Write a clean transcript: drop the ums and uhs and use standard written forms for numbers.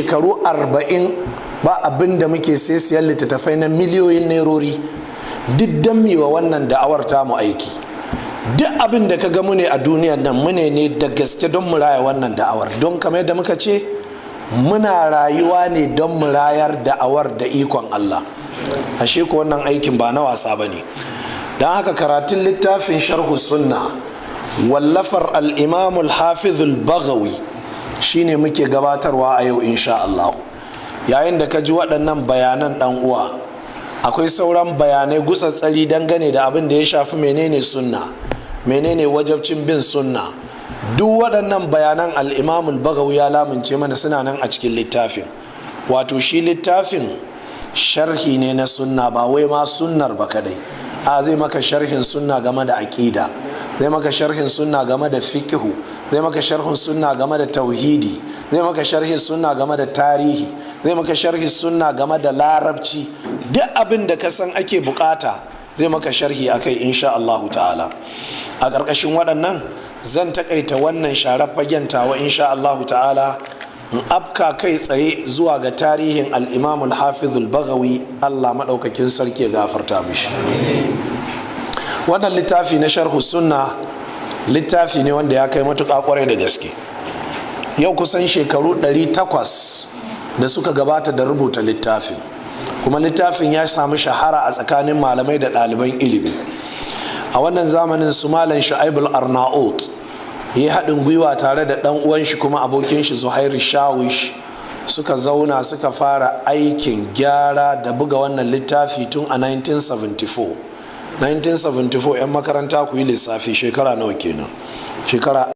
Shekaru 40 ba abin da muke sai siyan littattafai na miliyoyin nerori, duk don wa wannan da'awar tamu aiki. Duk abin da ka ga mu ne a duniyar nan, mune ne da gaske don mu raya wannan da'awar, don kamar yadda muka ce, muna rayuwa ne don mu rayar da'awar da ikon Allah. Ashe ko wannan aikin ba na wasa ba ne. Don haka karatun littafin Sharhu Sunna wallafar Al-Imamul Hafizul Bagawi shine muke gabatarwa a yau, insha Allah. Yayin da ka ji waɗannan bayanan, ɗan uwa, akwai sauran bayanai gutsatsari dangane da abin da ya shafi menene sunna, menene wajabcin bin sunna. Duk waɗannan bayanan Al'imamul Bagawi ya lamunce mana, suna nan a cikin littafin. Wato shi littafin sharhi ne na sunna, ba wai ma sunnar ba kadai a zai maka sharhin sunna game da aƙida, zai maka sharhin sunna game da fiqhu, zai maka sharhin sunna game da tauhidi, zai maka sharhin sunna game da tarihi, zai maka sharhin sunna game da Larabci. Duk abin da ka san ake bukata, zai maka sharhi akai, insha Allahu ta'ala. A ƙarƙashin waɗannan zan takaita wannan sharar fagen tawa, insha Allahu ta'ala, in afka kai tsaye zuwa ga tarihin Al-Imam Al-Hafiz Al-Bagawi. Allah maɗaukakin sarki ya gafarta mishi. Wannan littafi na Sharhu Sunna littafi ne wanda ya kai matuƙa kwarai da gaske. Yau kusan shekaru 800 da suka gabata da rubuta littafin, kuma littafin ya samu shahara a tsakanin malamai da ɗaliban ilimi. A wannan zamanin su Malam Shu'aibul Arnaut yi haɗin gwiwa tare da ɗan uwan shi kuma abokin shi Zuhairu Shawish, suka zauna suka fara aikin gyara da buga wannan littafi tun a 1974. 1974, 'yan makaranta, ku yi lissafi, shekara nawa kenan? Shekara